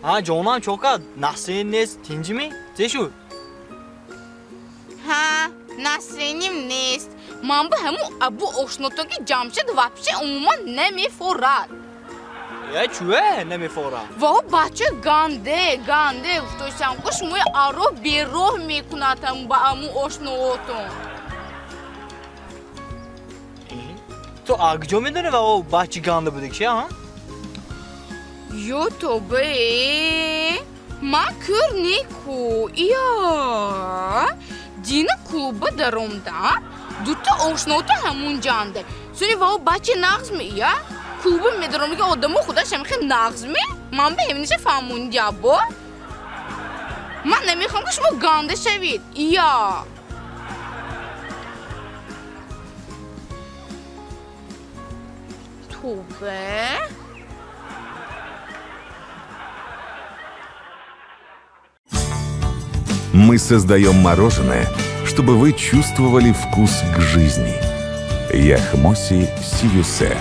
Ҳа, ҷонам чока, насрин нест, тинҷими? Зе шуд? Ҳа, насриним нест. Ман ба ҳамун абу ошнотоги Ҷамшед вообще умуман намефорад. Э, чӯе намефорад? Вао бача ганде, ганде гуфтосям, ку шумои аро бероҳ мекунад ба аму ошноотон. Ту а куҷо медонӣ вао бачи ганда будик чи, а? Ё тобе, ман кӯр неку, ия. Дина клуба даромдам, дута ошноото ҳамун ҷанде. Суни вао бачи нағз мея? Клуба медаромиги одамо худаш ҳамихе нағз ме? Ман ба ҳаминаша фаҳмонди або. Ман намехоҳам ки шумо ганда шавед, ия. Тобе. Мы создаем мороженое, чтобы вы чувствовали вкус к жизни. Яхмоси Сиюсе.